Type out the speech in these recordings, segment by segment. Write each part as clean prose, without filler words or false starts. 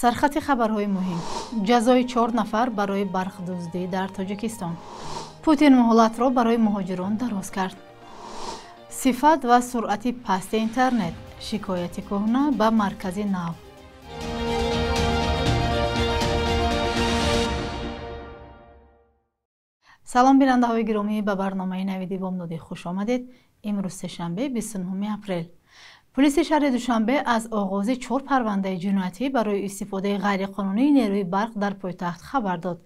Сархати хабарҳои муҳим. Ҷазои 4 нафар барои барқдуздӣ дар Тоҷикистон. Путин муҳлатро барои муҳоҷирон дароз кард. Сифат ва суръати пасти интернет. Шикояти кӯҳна ба маркази нав. Салом бинандаҳои гиромӣ, ба барномаи навиди бомдодӣ хуш омадед. Имрӯз сешанбе, 29 апрел. Полиси шаҳри Душанбе аз оғози 4 парвандаи ҷиноятӣ барои истифодаи ғайриқонунии нерӯи барқ дар пойтахт хабар дод.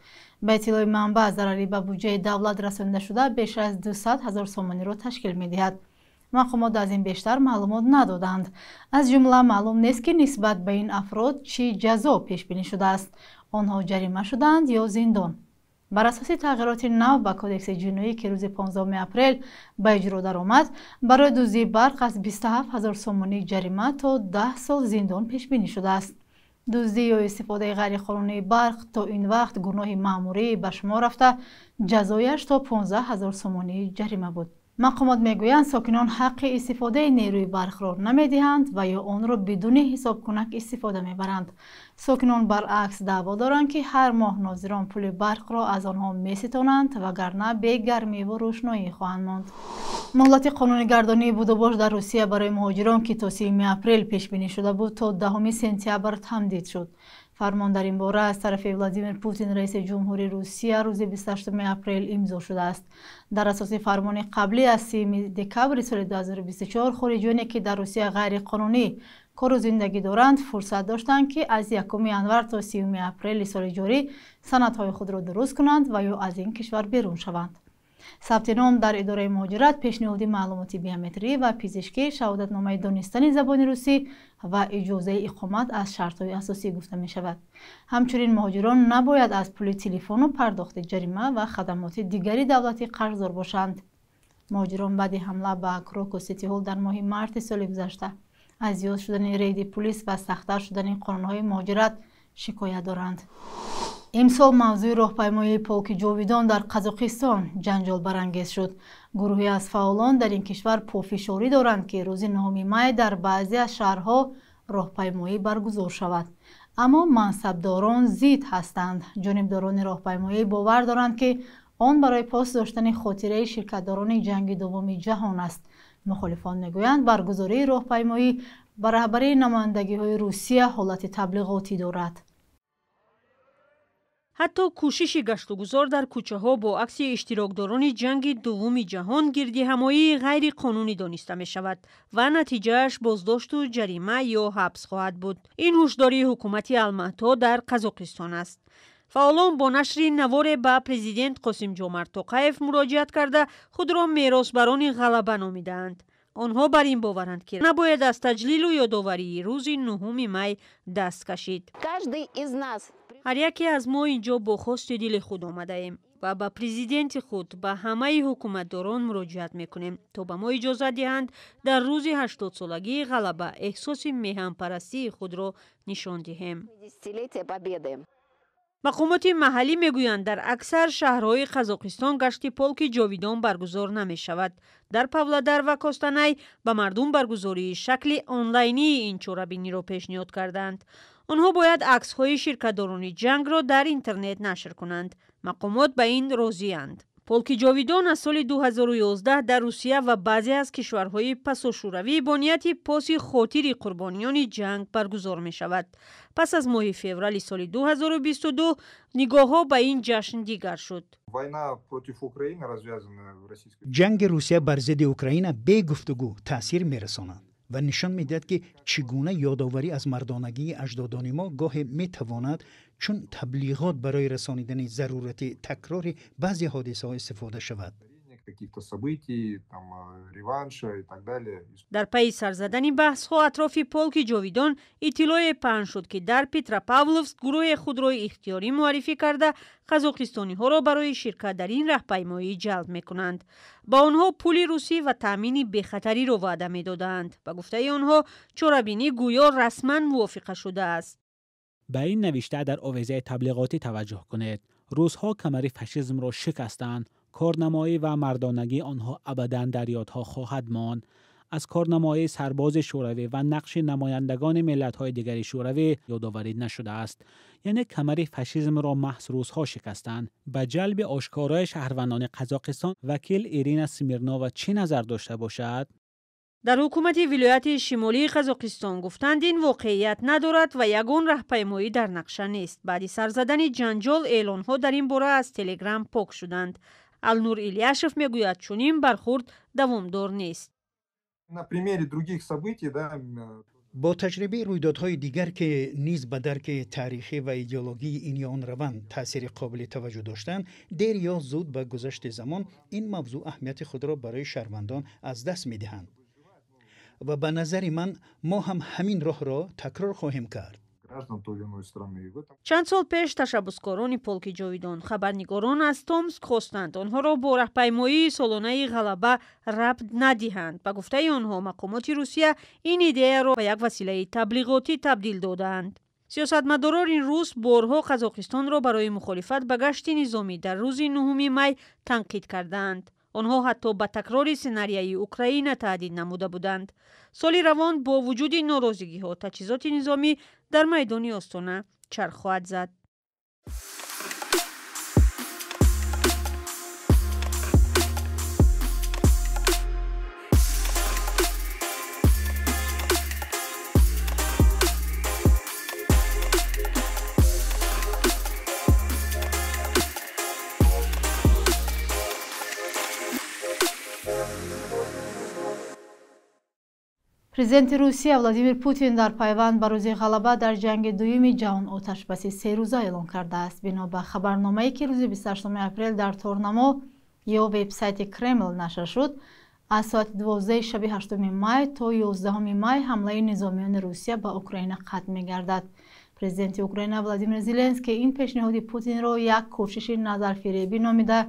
Ба иттилои манбаъ, зарари ба буҷаи давлат расонида шуда беш аз 200 ҳазор сомониро ташкил медиҳад. Мақомот аз ин бештар маълумот надоданд. Аз ҷумла маълум нест, ки нисбат ба ин афрод чӣ ҷазо пешбинӣ шудааст. Онҳо ҷарима шуданд ё зиндон. Бар асоси тағйироти нав ба кодекси ҷиноӣ, ки рӯзи 15 апрел ба иҷро даромад, барои дуздии барқ аз 27 ҳазор сомонӣ ҷарима то 10 сол зиндон пешбинӣ шудааст. Дуздӣ ё истифодаи ғайриқонунии барқ то ин вақт гуноҳи маъмурӣ ба шумор рафта, ҷазояш то 15 ҳазор сомонӣ ҷарима буд. Мақомот мегӯянд, сокинон ҳаққи истифодаи нерӯи барқро намедиҳанд ва ё онро бидуни ҳисобкунак истифода мебаранд. Сокинон баръакс даъво доранд, ки ҳар моҳ нозирон пули барқро аз онҳо меситонанд, вагарна бегармиву рӯшноӣ хоҳанд монд. Муҳлати қонунигардонии будубош дар Русия барои муҳоҷирон, ки то 30 апрел пешбинӣ шуда буд, то 10 сентябр тамдид шуд. Фармон дар ин бора аз тарафи Владимир Путин, раиси ҷумҳури Русия, рӯзи 28 апрел имзо шудааст. Дар асоси фармони қаблӣ аз 30 декабри соли 2024, хориҷиёне ки дар Русия ғайриқонунӣ кору зиндагӣ доранд, фурсат доштанд, ки аз 1 январ то 30 апрели соли ҷорӣ санадҳои худро дуруст кунанд ва ё аз ин кишвар берун шаванд. Сабти ном дар идораи муҳоҷират, пешниҳоди маълумоти биометрӣ ва пизишкӣ, шаҳодатномаи донистани забони русӣ ва иҷозаи иқомат аз шартҳои асосӣ гуфта мешавад. Ҳамчунин муҳоҷирон набояд аз пули телефону пардохти ҷарима ва хадамоти дигари давлатӣ қарздор бошанд. Муҳоҷирон баъди ҳамла ба Крокус Сити Ҳол дар моҳи марти соли гузашта аз зиёд шудани рейди пулис ва сахттар шудани қонунҳои муҳоҷират шикоят доранд. Имсол мавзӯи роҳпаймоии полки ҷовидон дар Қазоқистон ҷанҷолбарангез шуд. Гурӯҳе аз фаъолон дар ин кишвар пофишорӣ доранд, ки рӯзи 9 май дар баъзе аз шаҳрҳо роҳпаймоӣ баргузор шавад. Аммо мансабдорон зид ҳастанд. Ҷонибдорони роҳпаймоӣ бовар доранд, ки он барои пос доштани хотираи ширкатдорони ҷанги дуввуми ҷаҳон аст. Мухолифон мегӯянд, баргузории роҳпаймоӣ ба раҳбарии намояндагиҳои Русия ҳолати таблиғотӣ дорад. Ҳатто кӯшиши гаштугузор дар кӯчаҳо бо акси иштирокдорони ҷанги дуввуми ҷаҳон гирдиҳамоии ғайриқонунӣ дониста мешавад ва натиҷааш боздошту ҷарима ё ҳабс хоҳад буд. Ин ҳушдории ҳукумати Алмато дар Қазоқистон аст. Фаъолон бо нашри наворе ба президент Қосимҷомарт Тоқаев муроҷиат карда, худро меросбарони ғалаба номидаанд. Онҳо бар ин боваранд, ки набояд аз таҷлилу ёдоварии рӯзи 9 май даст кашид. Ҳар яке аз мо инҷо бо хости дили худ омадаем ва ба президенти худ, ба ҳамаи ҳукуматдорон муроҷиат мекунем, то ба мо иҷозат диҳанд дар рӯзи 80-солагии ғалаба эҳсоси меҳанпарастии худро нишон диҳем. Мақомоти маҳаллӣ мегӯянд, дар аксар шаҳрҳои Қазоқистон гашти полки ҷовидон баргузор намешавад. Дар Павлодар ва Костанай ба мардум баргузории шакли онлайнии ин чорабиниро пешниҳод карданд. Онҳо бояд аксҳои ширкатдорони ҷангро дар интернет нашр кунанд. Мақомот ба ин розианд. Полки ҷовидон аз соли 2011 дар Русия ва баъзе аз кишварҳои пасошӯравӣ бо нияти поси хотири қурбониёни ҷанг баргузор мешавад. Пас аз моҳи феврали соли 2022 нигоҳҳо ба ин ҷашн дигар шуд. Ҷанги Русия бар зидди Украина бегуфтугӯ таъсир мерасонад ва нишон медиҳад, ки чӣ гуна ёдоварӣ аз мардонагии аҷдодони мо гоҳе метавонад чун таблиғот барои расонидани зарурати такрори баъзе ҳодисаҳо истифода шавад. Каких-то событий, там, реванша и так далее. Дар пайи сарзадани баҳсҳо атрофи полки ҷовидон иттилоъе паҳн шуд, ки дар Петропавловск гурӯҳе худро ихтиёрӣ муаррифӣ карда, қазоқистониҳоро барои ширкат дар ин раҳпаймоӣ ҷалб мекунанд. Ба онҳо пули русӣ ва таъмини бехатариро ваъда медодаанд. Ба гуфтаи онҳо, чорабинӣ гӯё расман мувофиқа шудааст. Ба ин навишта дар овезаи таблиғотӣ таваҷҷӯҳ кунед. Русҳо камари фашизмро шикастанд. Корнамоӣ ва мардонагии онҳо абадан дар ёдҳо хоҳад монд. Аз корнамоии сарбози шӯравӣ ва нақши намояндагони миллатҳои дигари шӯравӣ ёдоварӣ нашудааст. Яъне камари фашизмро маҳз русҳо шикастанд. Ба ҷалби ошкорои шаҳрвандони Қазоқистон вакил Ирина Смирнова чӣ назар дошта бошад? Дар ҳукумати вилояти шимолии Қазоқистон гуфтанд, ин воқеият надорад ва ягон раҳпаймоӣ дар нақша нест. Баъди сар задани ҷанҷол эълонҳо дар ин бора аз Телеграм пок шуданд. Алнур Ильяшев мегӯяд, чунин бархурд давомдор нест. На примере других событий, да, бо таҷрибаи рӯйдодҳои дигар, ки низ ба дарки таърихӣ ва идеологии ин ё он раванд таъсири қобили таваҷҷӯҳ доштанд, дер ё зуд ба гузашти замон ин мавзӯъ аҳамияти худро барои шаҳрвандон аз даст медиҳанд. Ва ба назари ман мо ҳам ҳамин роҳро такрор хоҳем кард. Чанд сол пеш ташаббускорони полки ҷовидон хабарнигорон аз Томск хостанд онҳоро бо раҳпаймоии солонаи ғалаба рабт надиҳанд. Ба гуфтаи онҳо, мақомоти Русия ин идеяро ба як василаи таблиғотӣ табдил додаанд. Сиёсатмадорони рус борҳо Қазоқистонро барои мухолифат ба гашти низомӣ дар рӯзи 9 май танқид кардаанд. Онҳо ҳатто ба такрори сценарияи Украина таҳдид намуда буданд. Соли равон бо вуҷуди норозигиҳо таҷҳизоти низомӣ дар майдони Остона чарх хоҳад зад. Президенти Русия Владимир Путин дар пайванд ба рӯзи ғалаба дар ҷанги дуюми ҷаҳон оташбаси серӯза эълон кардааст. Бино ба хабарномае, ки рӯзи 28 апрел дар торнамо ё вебсайти Кремл нашр шуд, аз соати 12 шаби 8 май то 11 май ҳамлаи низомиёни Русия ба Украина қатъ мегардад. Президенти Украина Владимир Зеленский ин пешниҳоди Путинро як кӯшиши назарфиребӣ номида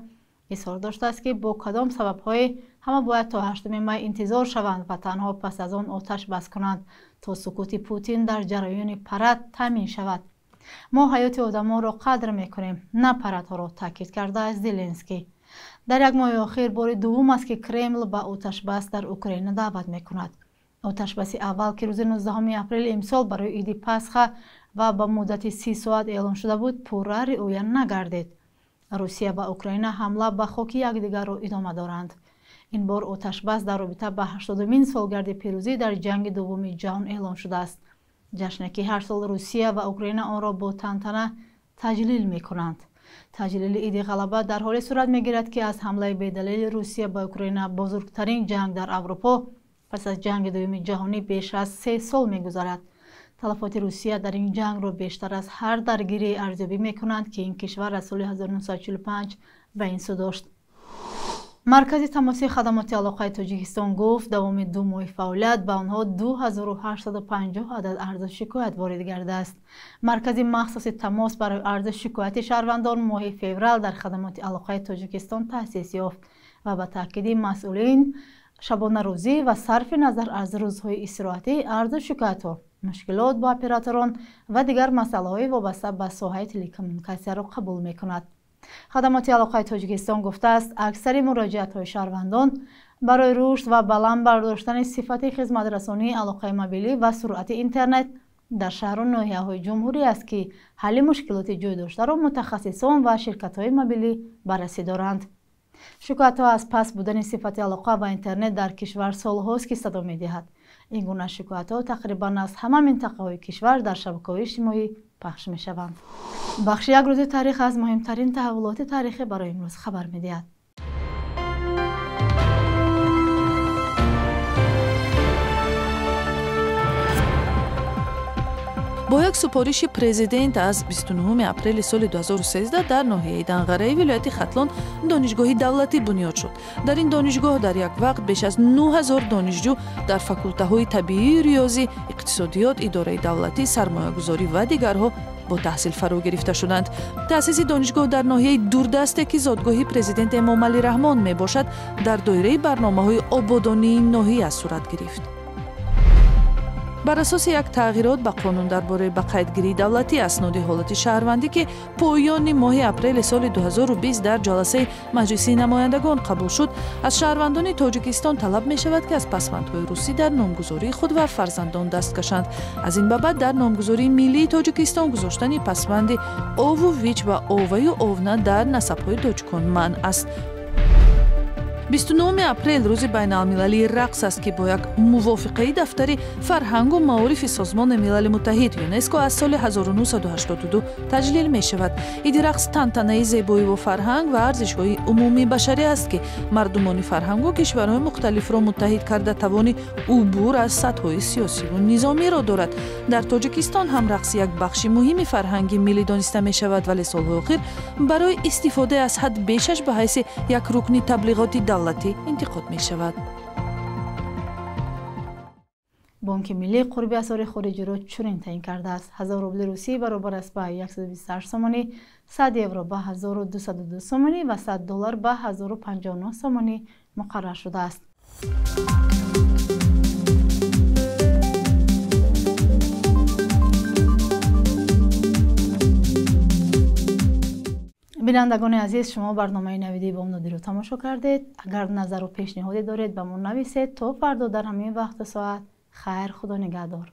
изҳор доштааст, ки бо кадом сабабҳое ҳама бояд то 8 май интизор шаванд ва танҳо пас аз он оташ бас кунанд, то сукути Путин дар ҷараёни парад таъмин шавад. Мо ҳаёти одамонро қадр мекунем, на парадҳоро, таъкид кардааст Зеленский. Дар як моҳи охир бори дуввум аст, ки Кремл ба оташбас дар Украина даъват мекунад. Оташбаси аввал, ки рӯзи 19 апрели имсол барои иди Пасха ва ба муддати 30 соат эълон шуда буд, пурра риоя нагардид. Русия ва Украина ҳамла ба хоки якдигарро идома доранд. Ин бор оташбас дар робита ба 80-умин солгарди пирӯзӣ дар ҷанги дуввуми ҷаҳон эълон шудааст. Ҷашне, ки ҳар сол Русия ва Украина онро бо тантана таҷлил мекунанд. Таҷлили иди ғалаба дар ҳоле сурат мегирад, ки аз ҳамлаи бедалели Русия ба Украина бузургтарин ҷанг дар Аврупо пас аз ҷанги дуюми ҷаҳонӣ беш аз 3 сол мегузарад. Талафоти Русия дар ин ҷангро бештар аз ҳар даргирие арзёбӣ мекунанд, ки ин кишвар аз соли 1945 ба ин сӯ дошт. Маркази тамоси хадамоти алоқаи Тоҷикистон гуфт, давоми 2 моҳи фаъолият ба онҳо 2850 адад арзу шикоят ворид гардааст. Маркази махсуси тамос барои арзу шикояти шаҳрвандон моҳи феврал дар хадамоти алоқаи Тоҷикистон таъсис ёфт ва ба таъкиди масъулин шабонарӯзӣ ва сарфи назар аз рӯзҳои истироҳатӣ арзу шикоятҳо, мушкилот бо операторон ва дигар масъалаҳои вобаста ба соҳаи телекоммуникатсияро қабул мекунад. Хадамоти алоқаи Тоҷикистон гуфтааст, аксари муроҷиатҳои шаҳрвандон барои рушд ва баланд бардоштани сифати хизматрасонии алоқаи мобилӣ ва суръати интернет дар шаҳру ноҳияҳои ҷумҳурӣ аст, ки ҳалли мушкилоти ҷой доштаро мутахассисон ва ширкатҳои мобилӣ баррасӣ доранд. Шикоятҳо аз паст будани сифати алоқа ва интернет дар кишвар солҳост, ки садо медиҳад. Ин гуна шикоятҳо тақрибан аз ҳама минтақаҳои кишвар дар шабакаҳои иҷтимоӣ пахш мешаванд. Бахши як рӯзи таърих аз муҳимтарин таҳаввулоти таърихӣ барои имрӯз хабар медиҳад. Бо як супориши президент аз 29 апрели соли 2013 дар ноҳияи Данғараи вилояти Хатлон донишгоҳи давлатӣ бунёд шуд. Дар ин донишгоҳ дар як вақт беш аз 9000 донишҷӯ дар факултаҳои табиӣ, риёзӣ, иқтисодиёт, идораи давлатӣ, сармоягузорӣ ва дигарҳо бо таҳсил фаро гирифта шуданд. Таъсиси донишгоҳ дар ноҳияи дурдасте, ки зодгоҳи президент Эмомалӣ Раҳмон мебошад, дар доираи барномаҳои ободонии ноҳия сурат гирифт. Бар асоси як тағйирот ба қонун дар бораи ба қайдгирии давлатии асноди ҳолати шаҳрвандӣ, ки поёни моҳи апрели соли 2020 дар ҷаласаи Маҷлиси намояндагон қабул шуд, аз шаҳрвандони Тоҷикистон талаб мешавад, ки аз пасвандҳои русӣ дар номгузории худ ва фарзандон даст кашанд. Аз ин ба баъд дар номгузории миллии Тоҷикистон гузоштани пасванди ову вич ва оваю овна дар насабҳои тоҷикон манъ аст. 29 апрел рӯзи байналмилалии рақс аст, ки бо як мувофиқаи дафтари фарҳангу маорифи Созмони Милали Муттаҳид ЮНЕСКО аз соли 1982 таҷлил мешавад. Иди рақс тантанаи зебоиву фарҳанг ва арзишҳои умумии башарӣ аст, ки мардумони фарҳангу кишварҳои мухталифро муттаҳид карда, тавони убур аз сатҳҳои сиёсиву низомиро дорад. Дар Тоҷикистон ҳам рақс як бахши муҳими фарҳанги миллӣ дониста мешавад, вале солҳои охир барои истифодаи аз ҳад бешаш ба ҳайси як рукни таблиғоти давлатӣ интиқод мешавад. Бонки Миллӣ қурби асъори хориҷиро чунин таъин кардааст: 1000 рубли русӣ баробар аст ба 128 сомонӣ, 100 евро ба 1202 сомонӣ ва 100 доллар ба 1059 сомонӣ муқаррар шудааст. Бинандагони азиз, шумо барномаи Навиди Бомдодиро тамошо кардед. Агар назару пешниҳоде доред, ба мо нависед. То фардо дар ҳамин вақту соат хайр, Худо нигаҳдор.